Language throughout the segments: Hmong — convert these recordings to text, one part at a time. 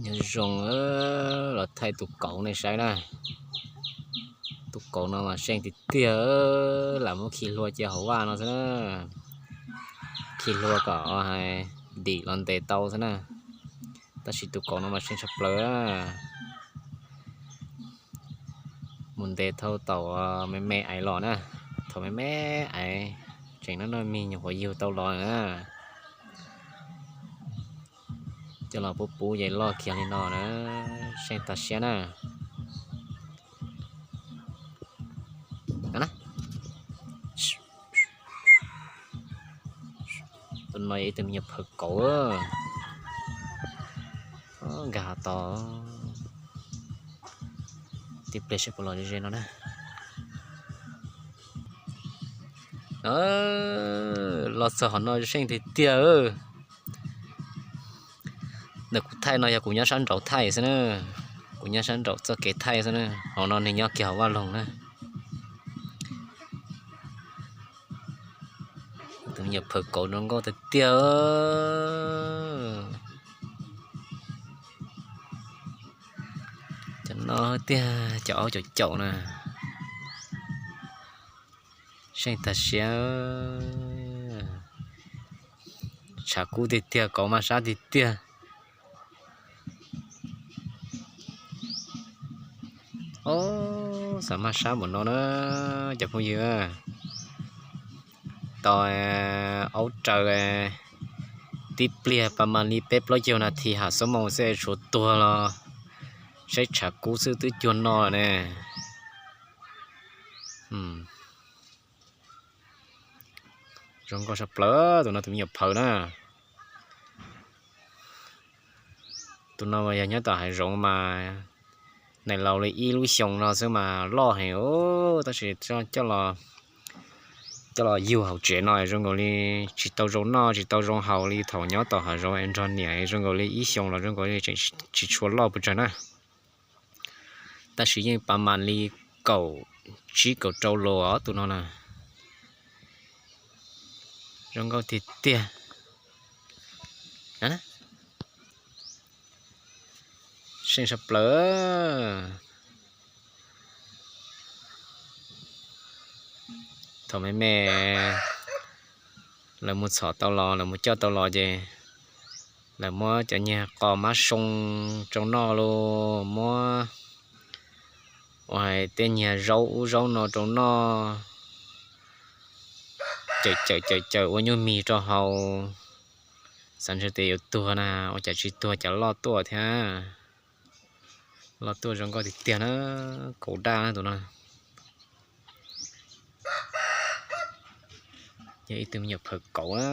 Nyob zoo, los thaij tus kauv nej saib na. Tus kauv no mas seej tiag tiag, lam muab khi hlua cia hauv vaj no xwb na. Khi hlua kom hais dim los ntes tau xwb na. Tab sis tus kauv no mas seej tshaj plaws. Mus ntes thaum me me aiv los na, thaum me me aiv tseem noj noj mis nyuam qhuav yug tau los na. Coj los pub pub ces loj kiag li no na, seej tag siab na. Tus no yog ib tug me nyuam phawj kauv, nkag hov tod. Tib pliag seb puas los ze ze no na. Los txog hov no seej tiag tiag. Ntawm kuv thaij no yog kuv nyob sab nraud thaij xwb na. Kuv nyob sab nraud txoj kev thaij xwb na, hauv no nws nyob kiag hauv vaj loog na. Tus me nyuam phawj kauv zoo nkauj tiag tiag. Cov no tiag, cov aub caum caum na, seej tag siab. Tshav kub tiag tiag, kauv maj sab tiag tiag. Ob, xav maj sab npaum no na cov phooj ywg. Tau aub raws tib pliag pas mas li peb plaub caug nas this ham xuab moos xwb tshuav tuag los saib tshav kub xwb twb cuag no lawm ne. Zoo nkauj saj plaws tus no, tus me nyuam phawj na. Tus no mas yog nyob tom hav zoov mas nws laus li ib lub xyoo no xwb mas loj heev, tab sis coj los yug hauv tsev no zoo nkaus li tsis tau zoo noj tsis tau zoo haus li thaum nyob tom hav zoov nrog niam, zoo nkaus li ib xyoo los zoo nkaus li tseem tsis tshua loj pes tsawg na. Tab sis yeej pas mas li kaum tsib kaum rau los tus no na. Zoo nkauj tiag tiag. Seej saj plaws. Thaum me me lawv mus txhom tau los, lawv mus coj tau los ces lawv muab cov nyuag qos mab soo rau noj los muab ua hais tej nyuag zaub ub zaub no rau noj, cawm cawm cawm cawm ua nyuag mis rau haus. Xav ntshe tias yuav tuag na, ua cas tsis tuag, cas loj tuaj thiab. Loj tuaj zoo nkauj tiag tiag na, kauv daj na tus no. Yog ib tug me nyuam phawj kauv na.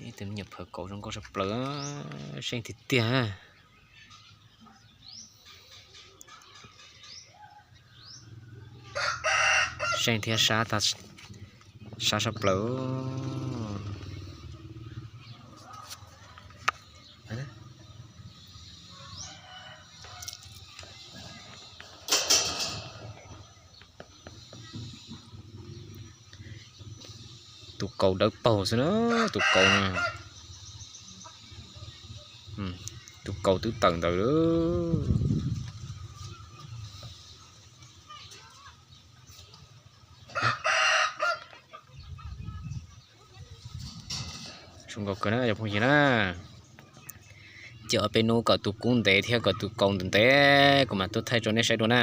Ib tug me nyuam phawj kauv zoo nkauj saj plaws, seej tiag tiag. Seej thiab sab saj plaws. Tus kauv dawb paug xwb na, tus kauv no. Tus kauv twb tawm ntawd lawm. Zoo nkauj kawg na cov phooj ywg na. Ces ob peb hnub kom tus kub ntev thiab kom tus kauv ntev ntev kuv mam tuaj thaij rau nej saib dua na.